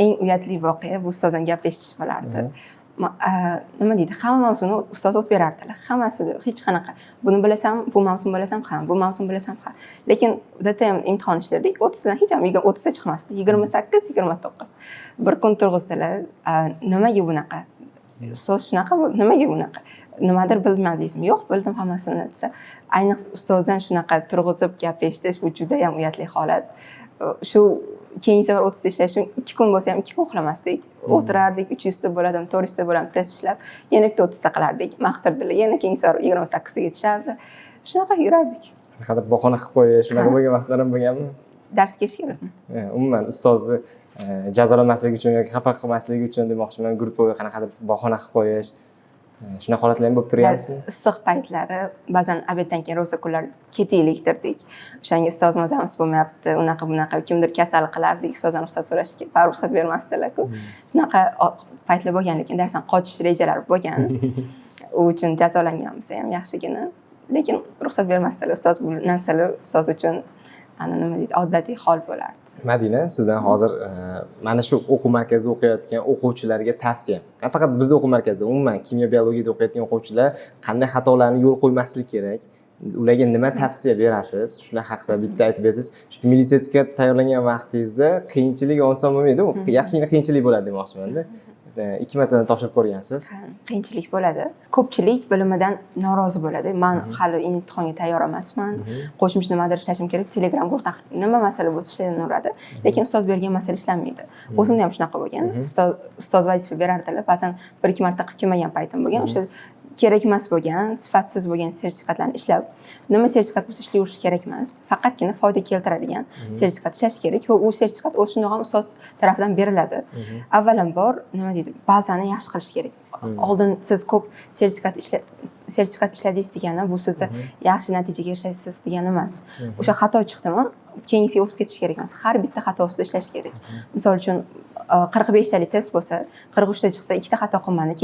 eng uyatli voqea bu ustozdan gap eshitish bo'lardi. Nima deydi, hamma mavzuni ustoz o'tib berardilar, hammasida hech qanaqa, buni bilasan, bu mavzuni bilasan, ha, bu mavzuni bilasan, ha, lekin data ham imtihon ishladik, 30 dan hech ham 30 ta chiqmasdi, 28, 29. Bir kun turg'izdilar: "Nimaga bunaqa, ustoz, shunaqa bu, nimaga bunaqa, nimadir bilmadingizmi?" "Yo'q, bildim hammasini", desa, ayniqsa ustozdan shunaqa turg'izib gap eshitish, bu judayam uyatli holat. Shu keyingi safar 30 ta ishlash uchun 2 kun bo'lsa ham, 2 kun uxlamasdik, o'tirardik. 300 ta bo'ladimi, 400 ta bo'ladimi, test ishlab, yana bitta 30 ta qilardik, maqtardilar, yana keyingi safar 28 taga tushardi. Shunaqa yurardik.
Qanaqadir bahona qilib qo'yish, shunaqa
Ha.
bo'lgan vaqtlar ham bo'lganmi?
Darsga kech keldim.
Umuman ustozni jazolamaslik uchun yoki xafa qilmaslik uchun demoqchiman, gruppaga qanaqadir bahona qilib qo'yish, shunaqa holatlar ham bo'lib turganmi?
Issiq paytlari ba'zan обед dan keyin ro'za kunlar ketaylik derdik. O'shanga ustoz mazamiz bo'lmayapti, unaqa bunaqa, kimdir kasal qilardik, ustozdan ruxsat so'rashga, baribir ruxsat bermasdilar-ku. Shunaqa paytlar bo'lgan, lekin darsdan qochish rejalari bo'lgan. U uchun jazolanganmiz ham yaxshigina, lekin ruxsat bermasdilar ustoz. Bu narsalar ustoz uchun ana nima deydi, odatiy hol bo'lardi.
Madina, sizdan hozir mana shu o'quv markazida o'qiyotgan o'quvchilarga tavsiya, nafaqat bizni o'quv markazida, umuman kimyo biologiyada o'qiyotgan o'quvchilar qanday xatolarni yo'l qo'ymaslik kerak, ularga nima tavsiya berasiz, shular haqida bitta aytib bersangiz. Chunki milliy sertifikat tayyorlangan vaqtingizda qiyinchilik oson bo'lmaydi, u yaxshigina qiyinchilik bo'ladi demoqchimanda. Ikki martadan topshirib ko'rgansiz.
Ha, qiyinchilik bo'ladi. Ko'pchilik bilimidan norozi bo'ladi. Man hali imtihonga tayyor emasman, qo'shimcha nimadir ishlashim kerak, Telegram guruhda nima masala bo'lsa ishlanaveradi, lekin ustoz bergan masala ishlanmaydi. O'zimda ham shunaqa bo'lgan. Ustoz vazifa berardilar, ba'zan bir ikki marta qilib kelmagan paytim bo'lgan. O'sha kerak emas bo'lgan, sifatsiz bo'lgan sertifikatlarni ishlab, nima sertifikat bo'lsa ishlayverish kerak emas, faqatgina foyda keltiradigan sertifikat ishlash kerak va u sertifikat o'zi shundoq ham ustoz tarafidan beriladi. Avvalambor, nima deydi, bazani yaxshi qilish kerak. Oldin siz ko'p sertifikat ishladingiz degani, bu sizni yaxshi natijaga erishasiz degani emas. O'sha xato chiqdimi, keyingisiga o'tib ketish kerak emas, har bitta xato ustida ishlash kerak. Misol uchun, 45 talik test bo'lsa, 43 ta chiqsa, ikkita xato qilmadi,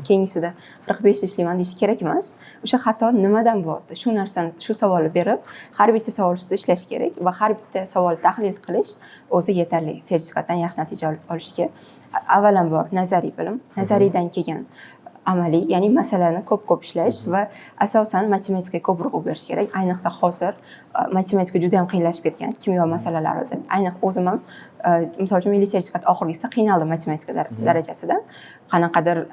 keyingisida 45 ta ishlayman deyish kerak emas. O'sha xato nimadan bo'lyapti, shu narsani, shu savolni berib, har bitta savol ustida ishlash kerak va har bitta savolni tahlil qilish o'zi yetarli sertifikatdan yaxshi natija olishga. Avvalambor nazariy bilim, nazariydan keyin amaliy, ya'ni masalani ko'p ko'p ishlash va asosan matematikaga ko'p urg'u berish kerak. Ayniqsa hozir matematika juda yam qiyinlashib ketgan kimyo masalalarida. Ayniq o'zim ham, misol uchun, milliy sertifikat oxirgisida qiynaldim matematika darajasida. Qanaqadir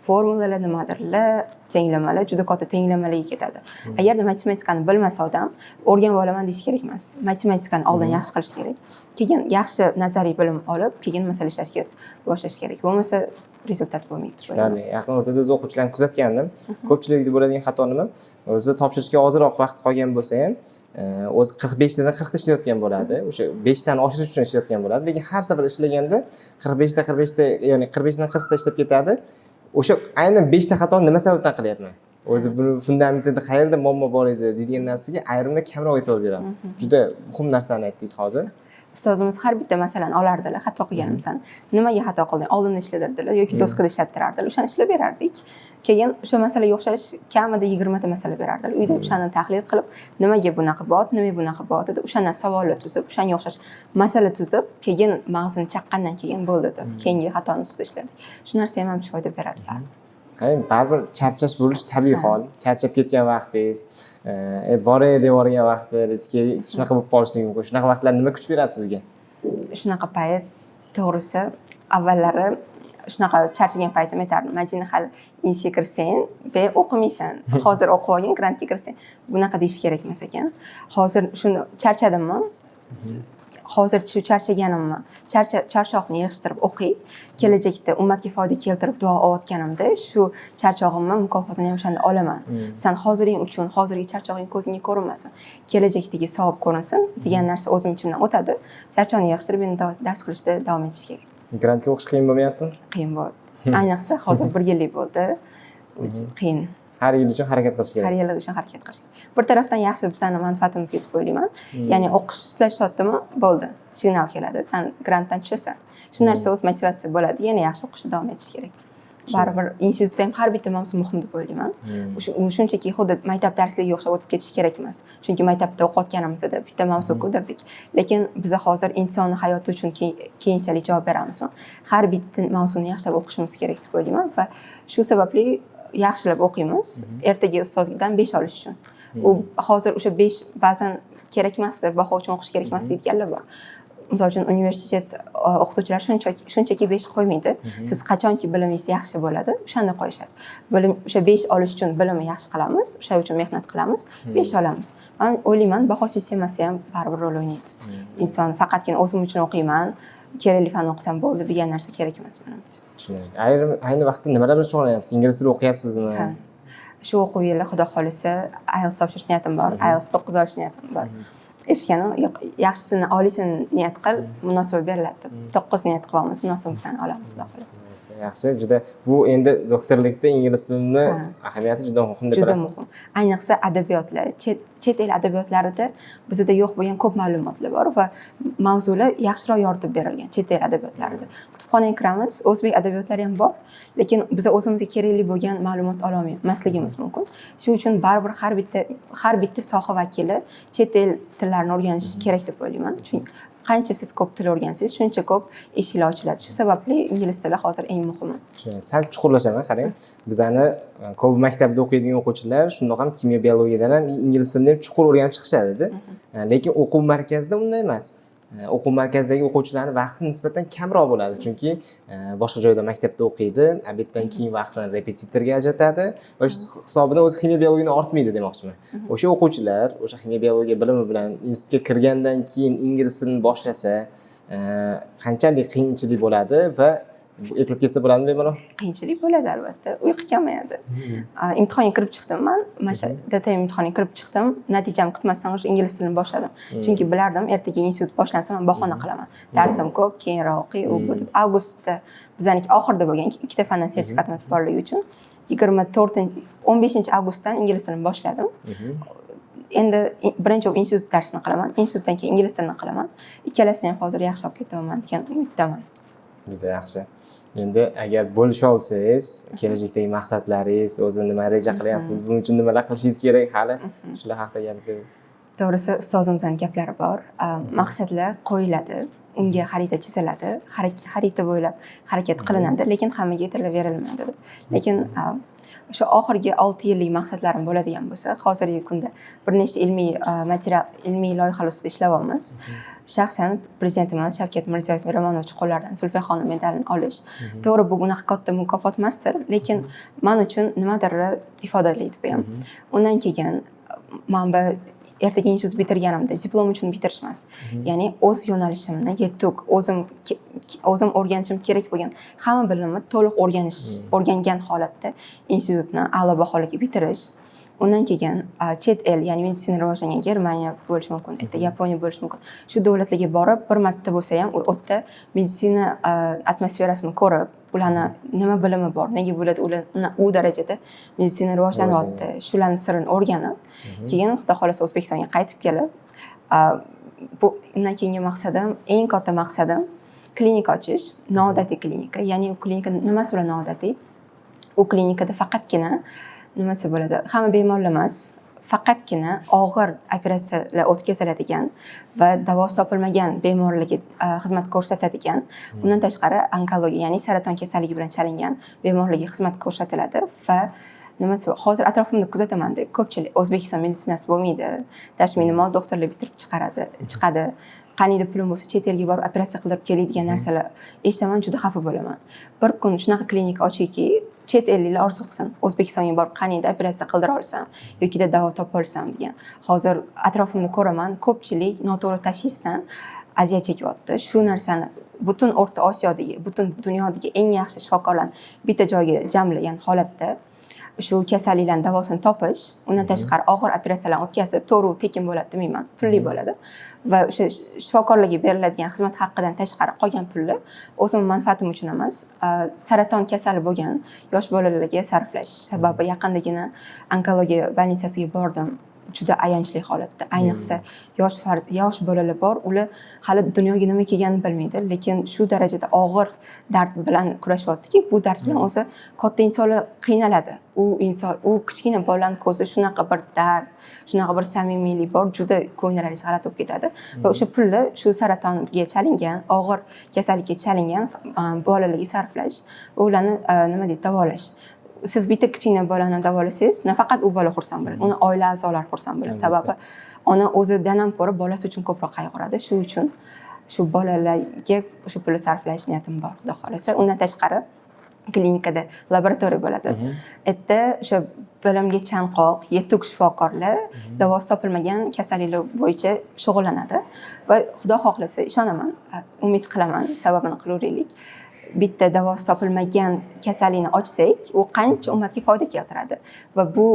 Formulalar, nimadirlar, tenglamalar, juda katta tenglamalarga ketadi. Agarda matematikani bilmasa odam, o'rganib olaman deyish kerak emas. Matematikani oldin yaxshi qilish kerak, keyin yaxshi nazariy bilim olib, keyin masala ishlashga boshlash kerak. Bo'lmasa результат bo'lmaydi deb o'ylayman.
Tushunarli. Yaqin o'rtada o'zi o'quvchilarni kuzatgandim. Ko'pchilikda bo'ladigan xato nima? O'zi topshirishga ozroq vaqt qolgan bo'lsa ham, o'zi 45 tadan 40 ta ishlayotgan bo'ladi. O'sha 5 tani oshirish uchun ishlayotgan bo'ladi. Lekin har safar ishlaganda 45 ta, 45 ta, ya'ni 45 dan 40 ta ishlab ketadi. O'sha aynan 5 ta xatoni nima sababdan qilyapman? O'zi buni fundamentida qayerda muammo bor edi degan narsaga ayrimlar kamroq e'tibor beradi. Juda muhim narsani aytdingiz hozir.
Ustozimiz har bitta masalani olardilar, xato qilganimizni. Nimaga xato qilding? Oldin ishladirdilar yoki doskada ishlattirardilar. O'shani ishlab berardik. Keyin o'sha masalaga o'xshash kamida 20 ta masala berardilar. Uyda o'shani tahlil qilib, nimaga bunaqa bo'lyapti, nimaga bunaqa bo'lyapti deb o'shandan savollar tuzib, o'shanga o'xshash masala tuzib, keyin mag'zini chaqqandan keyin bo'ldi deb keyingi xatoni ustida ishlardik. Shu narsa ham manimcha foyda beradi.
Qarang, baribir charchash bo'lishi tabiiy hol. Charchab ketgan vaqtingiz, boray deb yuborgan vaqtingiz, shunaqa bo'lib qolishligi mumkin. Shunaqa vaqtlar nima kuch beradi sizga?
Shunaqa payt, to'g'risi, avvallari shunaqa charchagan paytim aytardim: "Madina, hali institutga kirsang, be o'qimaysan, hozir o'qib olgin, grantga kirsang." Bunaqa deyish kerak emas ekan. Hozir shuni charchadimmi, hozir shu charchaganimni, charchoqni yig'ishtirib o'qiy, kelajakda ummatga foyda keltirib duo olayotganimda shu charchog'imni mukofotini ham o'shanda olaman. San hoziring uchun hozirgi charchog'ing ko'zingga ko'rinmasin, kelajakdagi savob ko'rinsin degan narsa o'zim ichimdan o'tadi. Charchoqni yig'ishtirib, endi dars qilishda davom etish kerak.
Grantga o'qish qiyin bo'lmayaptimi?
Qiyin bo'ldi, ayniqsa hozir bir yillik bo'ldi, qiyin.
Har yil uchun harakat qilish
Har
kerak.
yil uchun harakat qilish kerak. Bir tarafdan yaxshi, bizani manfaatimizga deb o'ylayman. Ya'ni o'qish sustlashayaptimi, bo'ldi, signal keladi, san grantdan tushasan. Shu narsa o'zi motivatsiya bo'ladi, yana yaxshi o'qishda davom etish kerak. Baribir institutda ham har bitta mavzu muhim deb o'ylayman. U shunchaki xuddi maktab darsligiga o'xshab o'tib ketish kerak emas, chunki maktabda o'qiyotganimizda bitta mavzu ko'rdirdik, lekin biza hozir insonni hayoti uchun keyinchalik javob beramizmi, har bitta mavzuni yaxshilab o'qishimiz kerak deb o'ylayman va shu sababli yaxshilab o'qiymiz ertaga ustozdan 5 olish uchun. U hozir o'sha 5 ba'zan kerak emasdir, baho uchun o'qish kerak emas deydiganlar bor. Misol uchun, universitet o'qituvchilari shunchaki 5 qo'ymaydi. Siz qachonki bilimingiz yaxshi bo'ladi, o'shanda qo'yishadi. Bilim, o'sha 5 olish uchun bilimni yaxshi qilamiz, o'sha uchun mehnat qilamiz, 5 olamiz. Man o'ylayman, baho sistemasi ham baribir rol o'ynaydi. Inson faqatgina o'zim uchun o'qiyman, kerakli fan o'qisam bo'ldi degan narsa kerak emas manimcha.
Tushunarli. Ayrim ayni vaqtda nimalar bilan shug'ullanyapsiz? Ingliz tili o'qiyapsizmi?
Ha. Shu o'quv yili, xudo xohlasa, IELTS topshirish niyatim bor. IELTS 9 olish niyatim bor. Eshitganim, yaxshisini, olisini niyat qil, munosib beriladi deb. 9 niyat qilyapmiz, munosibini olamiz, xudo xohlasa.
Yaxshi, juda. Bu endi doktorlikda ingliz tilini ahamiyati juda muhim deb
Juda
bilasizmi?
muhim. Ayniqsa adabiyotlar, chet el adabiyotlarida bizda yo'q bo'lgan ko'p ma'lumotlar bor va mavzular yaxshiroq yoritib berilgan chet el adabiyotlarida. Kutubxonaga kiramiz, o'zbek adabiyotlari ham bor, lekin biza o'zimizga kerakli bo'lgan ma'lumot ololmasligimiz mumkin. Shu uchun baribir har bitta soha vakili chet el tillarini o'rganishi kerak deb o'ylayman. Chunki qancha siz ko'p til o'rgansangiz, shuncha ko'p eshiklar ochiladi. Shu sababli ingliz tili hozir eng muhimi.
Tushunarli. Sal chuqurlashaman, qarang. Bizani ko'p maktabda o'qiydigan o'quvchilar shundoq ham kimyo, biologiyadan ham, ingliz tilini ham chuqur o'rganib chiqishadi. Lekin o'quv markazida unday emas. O'quv markazidagi o'quvchilarni vaqti nisbatan kamroq bo'ladi, chunki boshqa joyda maktabda o'qiydi, обед dan keyin vaqtini repetitorga ajratadi va shu hisobidan o'zi ximiya, biologiyani ortmaydi demoqchiman. O'sha o'quvchilar o'sha ximiya, biologiya bilimi bilan institutga kirgandan keyin ingliz tilini boshlasa, qanchalik qiyinchilik bo'ladi va bu eplab ketsa bo'ladimi bemalol?
Qiyinchilik bo'ladi albatta, uyqu kamayadi. Imtihonga kirib chiqdim man, mana shu DTM imtihoniga kirib chiqdim, natijamni kutmasdan o'sha ingliz tilini boshladim, chunki bilardim, ertaga institut boshlansa, man bahona qilaman, darsim ko'p, keyinroq o'qiy, u bu deb. Avgustda bizaniki oxirida bo'lgan ikkita fandan sertifikatimiz borligi uchun 24-, 15-avgustdan ingliz tilini boshladim. Endi birinchi institut darsini qilaman, institutdan keyin ingliz tilini qilaman. Ikkalasini ham hozir yaxshi olib ketaman degan umiddaman.
Juda yaxshi. Endi agar bo'lisha olsangiz, kelajakdagi maqsadlaringiz, o'zi nima reja qilyapsiz, buning uchun nimalar qilishingiz kerak hali, shular haqida gapirib beringiz.
To'g'risi, ustozimizni gaplari bor. Maqsadlar qo'yiladi, unga xarita chiziladi, xarita bo'ylab harakat qilinadi, lekin hammaga yetilaverilmaydi. Lekin o'sha oxirgi 6 yillik maqsadlarim bo'ladigan bo'lsa, hozirgi kunda bir nechta ilmiy material, ilmiy loyihalar ustida ishlayapmiz. Shaxsan prezidentimiz Shavkat Mirziyoyev Miromonovich qo'llaridan Zulfiyaxonim medalini olish. To'g'ri, bu unaqa katta mukofot emasdir, lekin man uchun nimadir ifodalaydi bu ham. Undan keyin man bu ertaga institut bitirganimda diplom uchun bitirish emas, ya'ni o'z yo'nalishimni yetuk, o'zim o'rganishim kerak bo'lgan hamma bilimni to'liq o'rganish, o'rgangan holatda institutni a'lo baholarga bitirish. Undan keyin chet el, ya'ni meditsina rivojlangan Germaniya bo'lishi mumkin, erta Yaponiya bo'lishi mumkin, shu davlatlarga borib, bir marta bo'lsa ham u yerda meditsina atmosferasini ko'rib, ularni nima bilimi bor, nega bo'ladi ular u darajada meditsina rivojlanyapti, shularni sirini o'rganib, keyin Xudo xohlasa O'zbekistonga qaytib kelib, bu undan keyingi maqsadim, eng katta maqsadim klinika ochish, noodatiy klinika. Ya'ni u klinika nimasi bilan noodatiy? U klinikada faqatgina, nima desa bo'ladi, hamma bemorlar emas, faqatgina og'ir operatsiyalar o'tkaziladigan va davosi topilmagan bemorlarga xizmat ko'rsatadigan. Undan tashqari onkologiya, ya'ni saraton kasalligi bilan chalingan bemorlarga xizmat ko'rsatiladi. Va nima desa, hozir atrofimda kuzatamanda, ko'pchilik "O'zbekiston meditsinasi bo'lmaydi, tashmini doktorlar bitirib chiqaradi, chiqadi, qaniydi pulim bo'lsa, chet elga borib operatsiya qildirib kelay" degan narsalar eshitaman, juda xafa bo'laman. Bir kun shunaqa klinika ochayki, chet elliklar orzu qilsin, O'zbekistonga borib qaniydi operatsiya qildira olsam yokida davo topa olsam degan. Hozir atrofimda ko'raman, ko'pchilik noto'g'ri tashxisdan aziyat chekyapti. Shu narsani butun O'rta Osiyodagi, butun dunyodagi eng yaxshi shifokorlarni bitta joyga jamlagan holatda shu kasalliklarni davosini topish. Undan tashqari og'ir operatsiyalarni o'tkazib, to'g'ri, u tekin bo'ladi demayman, pulli bo'ladi va o'sha shifokorlarga beriladigan xizmat haqidan tashqari qolgan pulni o'zimni manfaatim uchun emas, saraton kasali bo'lgan yosh bolalarga sarflash. Sababi yaqindagina onkologiya больница siga bordim, juda ayanchli holatda, ayniqsa yosh bolalar bor, ular hali dunyoga nima kelganini bilmaydi, lekin shu darajada og'ir dard bilan kurashyaptiki, bu dard bilan o'zi katta insonlar qiynaladi, u inson, u kichkina bolalarni ko'zi, shunaqa bir dard, shunaqa bir samimiylik bor, juda ko'ngillaringiz g'alati bo'lib ketadi. Va o'sha pulni shu saratonga chalingan, og'ir kasallikka chalingan bolalarga sarflash va ularni, nima deydi, davolash. Siz bitta kichkina bolani davolasangiz, nafaqat u bola xursand bo'ladi, uni oila a'zolari xursand bo'ladi. Sababi ona o'zidan ham ko'ra bolasi uchun ko'proq qayg'uradi. Shu uchun shu bolalarga o'sha pulni sarflash niyatim bor, Xudo xohlasa. Undan tashqari klinikada laboratoriya bo'ladi. Yerda o'sha bilimga chanqoq yetuk shifokorlar davosi topilmagan kasalliklar bo'yicha shug'ullanadi va Xudo xohlasa, ishonaman, umid qilaman, sababini qilaveraylik, bitta davosi topilmagan kasallikni ochsak, u qancha ummatga foyda keltiradi. Va bu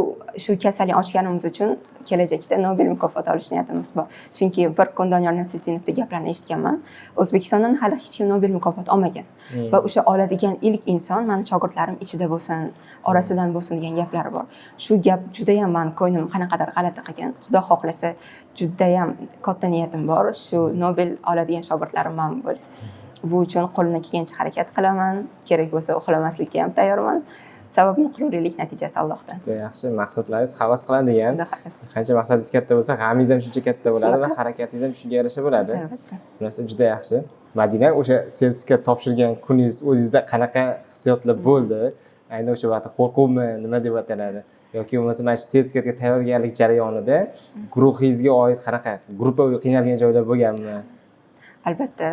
shu kasallikni ochganimiz uchun kelajakda Nobel mukofoti olish niyatimiz bor. Chunki bir kun Doniyor Nasritdinovni gaplarini eshitganman: O'zbekistondan hali hech kim Nobel mukofoti olmagan va o'sha oladigan ilk inson mani shogirdlarim ichida bo'lsin, orasidan bo'lsin degan gaplari bor. Shu gap judayam mani ko'nglimni qanaqadir g'alati qilgan. Xudo xohlasa, judayam katta niyatim bor, shu Nobel oladigan shogirdlarim man bo'l. Bu uchun qo'limdan kelgancha harakat qilaman, kerak bo'lsa uxlamaslikka ham tayyorman. Sababini qilaveraylik, natijasi Allohdan.
Juda yaxshi, maqsadlaringiz havas qiladigan.
Xudo xohlasa.
Qancha maqsadingiz katta bo'lsa, g'amingiz ham shuncha katta bo'ladi va
Shunaqa.
harakatingiz ham shunga yarasha bo'ladi.
Albatta.
Bu narsa juda yaxshi. Madina, o'sha sertifikat topshirgan kuningiz o'zingizda qanaqa hissiyotlar bo'ldi? Ayni o'sha vaqtda qo'rquvmi, nima deb ataladi, yoki bo'lmasa mana shu sertifikatga tayyorgarlik jarayonida guruhingizga oid qanaqa gruppaviy qiynalgan joylar bo'lganmi?
Albatta,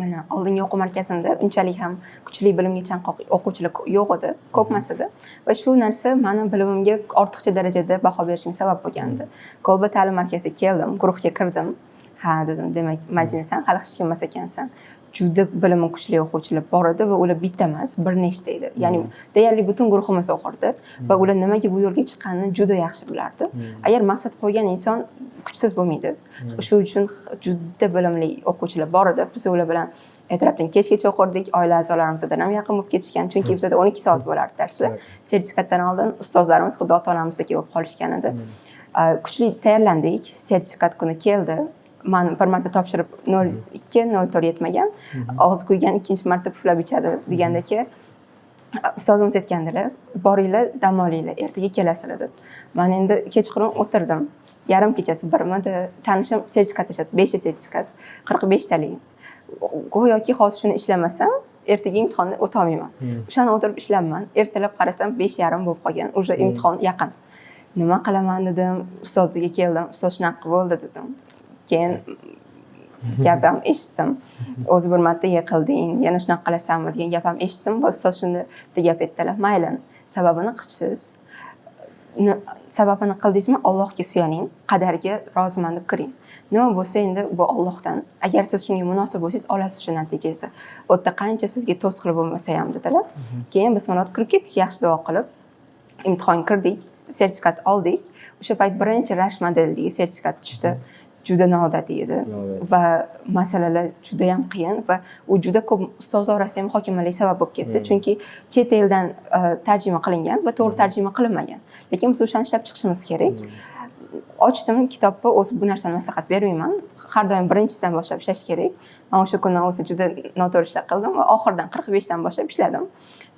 mana oldingi o'quv markazimda unchalik ham kuchli, bilimga chanqoq o'quvchilar yo'q edi, ko'p emas edi va shu narsa mani bilimimga ortiqcha darajada baho berishimga sabab bo'lgandi. Kolba ta'lim markaziga keldim, guruhga kirdim. Ha, dedim, demak, Madina, san hali hech kim emas ekansan. Juda bilimi kuchli o'quvchilar bor edi va ular bitta emas, bir nechta edi, ya'ni deyarli butun guruhimiz o'qirdi va ular nimaga bu yo'lga chiqqanini juda yaxshi bilardi. Agar maqsad qo'ygan inson kuchsiz bo'lmaydi. Shu uchun juda bilimli o'quvchilar bor edi. Biz ular bilan ertalabdan kechgacha o'qirdik, oila a'zolarimizdan ham yaqin bo'lib ketishgan, chunki bizada 12 soat bo'lardi darslar. Sertifikatdan oldin ustozlarimiz xuddi ota onamizdek bo'lib qolishgan edi. Kuchli tayyorlandik. Sertifikat kuni keldi. Man bir marta topshirib, 0,2, 0,4 yetmagan. Og'zi kuygan ikkinchi marta puflab ichadi degandaki. Ustozimiz aytgandilar: "Boringlar, dam olinglar, ertaga kelasizlar", deb. Man endi kechqurun o'tirdim, yarim kechasi birmidi, tanishim sertifikat tashladi, beshta sertifikat, 45 talik. Go'yoki hozir shuni ishlamasam, ertaga imtihonni o'tolmayman. O'shani o'tirib ishlabman. Ertalab qarasam, 5:30 bo'lib qolgan, уже imtihon yaqin. Nima qilaman dedim, ustozga keldim. "Ustoz, shunaqa bo'ldi", dedim. Keyin gap ham eshitdim. "O'zi bir marta yiqilding, yana shunaqa qilasanmi?" degan gap ham eshitdim. Va ustoz shunda bitta gap aytdilar: "Mayli, sababini qilibsiz. Sababini qildingizmi, Allohga suyaning, qadarga roziman deb kiring. Nima bo'lsa, endi bu Ollohdan. Agar siz shunga munosib bo'lsangiz, olasiz shu natijasi. U yerda qancha sizga to'siqli bo'lmasa ham", dedilar. Keyin bismillah kirib ketdik, yaxshi duo qilib imtihon kirdik, sertifikat oldik. O'sha payt birinchi Rasch modelidagi sertifikat tushdi. Juda noodatiy edi.
Noodatiy.
Va masalalar judayam qiyin va u juda ko'p ustozlar orasida ham muhokamalarga sabab bo'lib ketdi, chunki chet eldan tarjima qilingan va to'g'ri tarjima qilinmagan, lekin biz o'shani ishlab chiqishimiz kerak. Ochdim kitobni. O'zi bu narsani maslahat bermayman, har doim birinchisidan boshlab ishlash kerak. Man o'sha kuni o'zi juda noto'g'ri ishlar qildim va oxiridan, 45dan boshlab ishladim.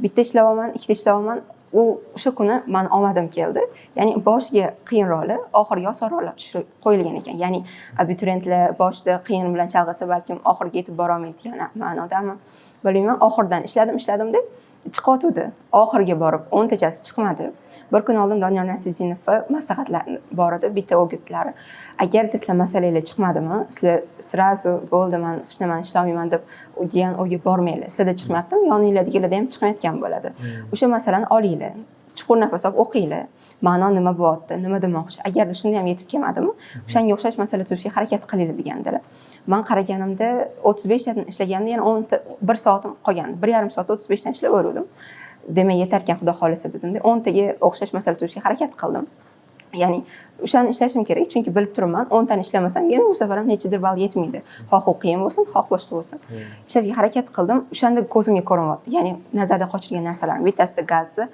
Bitta ishlayapman, ikkita ishlayapman. U o'sha kuni mani omadim keldi, ya'ni boshiga qiyinroqlar, oxiriga osonroqlar tushirib qo'yilgan ekan. Ya'ni abituriyentlar boshida qiyin bilan chalg'isa, balkim oxiriga yetib borolmaydi degan ma'nodami, bilmayman. Oxiridan ishladim, ishladim deb chiqyotgandi, oxiriga borib 10tachasi chiqmadi. Bir kun oldin Doniyor Nasriddinovni maslahatlari bor edi, bitta o'gitlari: "Agar sizlar masalanglar chiqmadimi, sizlar сразу bo'ldi, man hech nimani ishlolmayman deb degan o'yga bormanglar. Sizlarda chiqmayaptimi, yoninglardagilarda ham chiqmayotgan bo'ladi. O'sha masalani olinglar, chuqur nafas olib o'qinglar, ma'no nima bo'lyapti, nima demoqchi. Agarda shunda ham yetib kelmadimi, o'shanga o'xshash masala tuzishga harakat qilinglar", degandilar. Man qaraganimda, 35tadan ishlaganimda, yana 10ta, bir soatim qolgandi. 1,5 soatda 35dan ishlab o'rgandim. Demak, yetarkan, xudo xohlasa, dedimda, 10taga o'xshash masala tuzishga harakat qildim. Ya'ni o'shani ishlashim kerak, chunki bilib turibman, 10tani ishlamasam, yana bu safar ham nechadir ball yetmaydi, xoh u qiyin bo'lsin, xoh boshqa bo'lsin. Ishlashga harakat qildim. O'shanda ko'zimga ko'rinyapti, ya'ni nazarda qochirgan narsalarim bittasida gazni,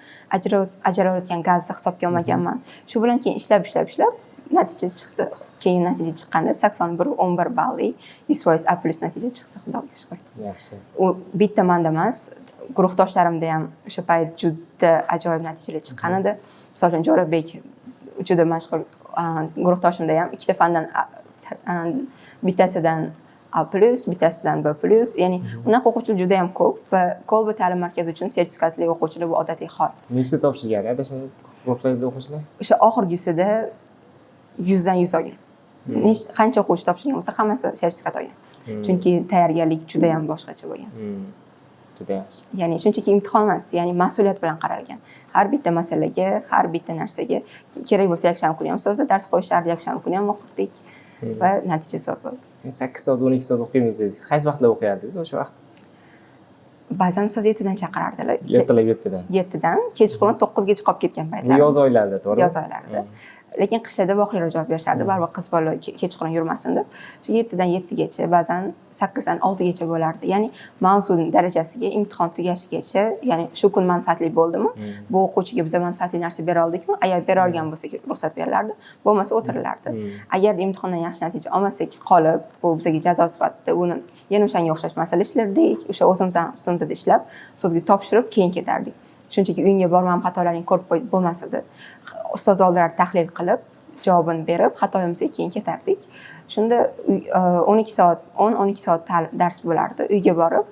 ajralayotgan gazni hisobga olmaganman. Shu bilan keyin ishlab, ishlab, ishlab natija chiqdi. Keyin natija chiqqanda 81,11 balli, 100% A plus natija chiqdi, xudoga shukur.
Yaxshi.
U bitta manda emas, guruhdoshlarimda ham o'sha payt juda ajoyib natijalar chiqqan edi. Misol uchun, Jo'rabek, juda mashhur guruhdoshimda ham ikkita fandan bittasidan A plus, bittasidan B plus. Ya'ni unaqa o'quvchilar juda yam ko'p va Kolba ta'lim markazi uchun sertifikatli o'quvchilar bu odatiy hol.
Nechta topshirgan, adashmasam, guruhlaringizda o'quvchilar?
O'sha oxirgisida 100dan 100 olgan. Qancha o'quvchi topshirgan bo'lsa, hammasi sertifikat olgan, chunki tayyorgarlik juda yam boshqacha bo'lgan.
Juda yaxshi.
Ya'ni shunchaki imtihon emas, ya'ni mas'uliyat bilan qaralgan har bitta masalaga, har bitta narsaga. Kerak bo'lsa, yakshanba kuni ham ustozlar dars qo'yishardi, yakshanba kuni ham o'qirdik va natija zo'r bo'ldi.
8 soat, 12 soat o'qiymiz dedingiz. Qaysi vaqtlar o'qiyardingiz o'sha vaqt?
Ba'zan ustoz 7dan chaqirardilar.
Ertalab 7dan?
7dan, kechqurun 9gacha qolib ketgan
Bu
paytlar.
yoz oylarida, to'g'rimi?
Yoz oylarida. Lekin qishda vaqtliroq javob berishardi, baribir qiz bola kechqurun yurmasin deb. Shu 7dan 7gacha, ba'zan 8dan 6gacha bo'lardi. Ya'ni mavzuni darajasiga, imtihon tugashigacha. Ya'ni shu kun manfaatli bo'ldimi, bu o'quvchiga biza manfaatli narsa bera oldikmi, agar bera olgan bo'lsak, ruxsat berilardi, bo'lmasa o'tirilardi. Agar imtihondan yaxshi natija olmasak, qolib, bu bizga jazo sifatida uni yana o'shanga o'xshash masala ishlardik. O'sha o'zimizdan ustimizda ishlab, ustozga topshirib, keyin ketardik. Shunchaki uyingga bormam, xatolaringni ko'rib qo'y bo'lmas edi. Ustoz oldilari tahlil qilib, javobini berib, xatoyimizga keyin ketardik. Shunda 12 soat, 10-12 soat dars bo'lardi. Uyga borib,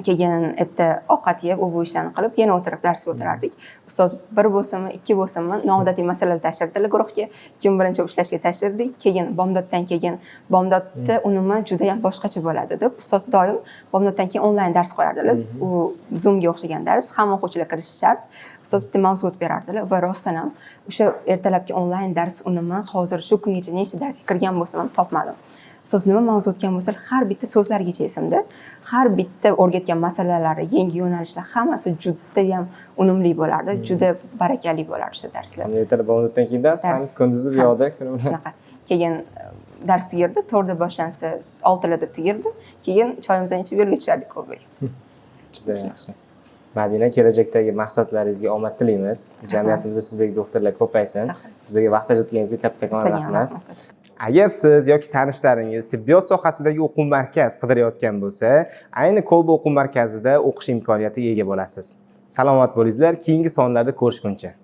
keyin erta ovqat yeb, u bu ishlarni qilib, yana o'tirib darsga o'tirardik. Ustoz bir bo'lsinmi, ikki bo'lsinmi, noodatiy masalalar tashirdilar guruhga. Kim birinchi bo'lib ishlashga tashirdik. Keyin bomdoddan keyin, bomdodda unumi judayam boshqacha bo'ladi deb, ustoz doim bomdoddan keyin onlayn dars qo'yardilar. U Zoomga o'xshagan dars, hamma o'quvchilar kirishi shart. Ustoz bitta mavzu o'tib berardilar va rostdan ham o'sha ertalabki onlayn dars unumi hozir shu kungacha nechta darsga kirgan bo'lsam ham topmadim. Ustoz nima mavzu o'tgan bo'lsalar, har bitta so'zlargacha esimda. Har bitta o'rgatgan masalalari, yangi yo'nalishlar, hammasi judayam unumli bo'lardi, juda barakali bo'lardi o'sha darslar.
Ham ertalab bomdoddan keyin dars, ham
Dars.
kunduzi bu
Ham.
yoqda kuni bilan.
Shunaqa. Keyin dars tugardi, 4da boshlansa, 6larda tugardi. Keyin choyimizni ichib, yo'lga tushardik Kolbaga.
Juda yaxshi. Madina, kelajakdagi maqsadlaringizga omad tilaymiz. Jamiyatimizda sizdek doktorlar ko'paysin.
Rahmat.
Bizga vaqt ajratganingizga kattakon
Sizlarga ham
rahmat.
rahmat.
Agar siz yoki tanishlaringiz tibbiyot sohasidagi o'quv markaz qidirayotgan bo'lsa, ayni Kolba o'quv markazida o'qish imkoniyatiga ega bo'lasiz. Salomat bo'linglar. Keyingi sonlarda ko'rishguncha.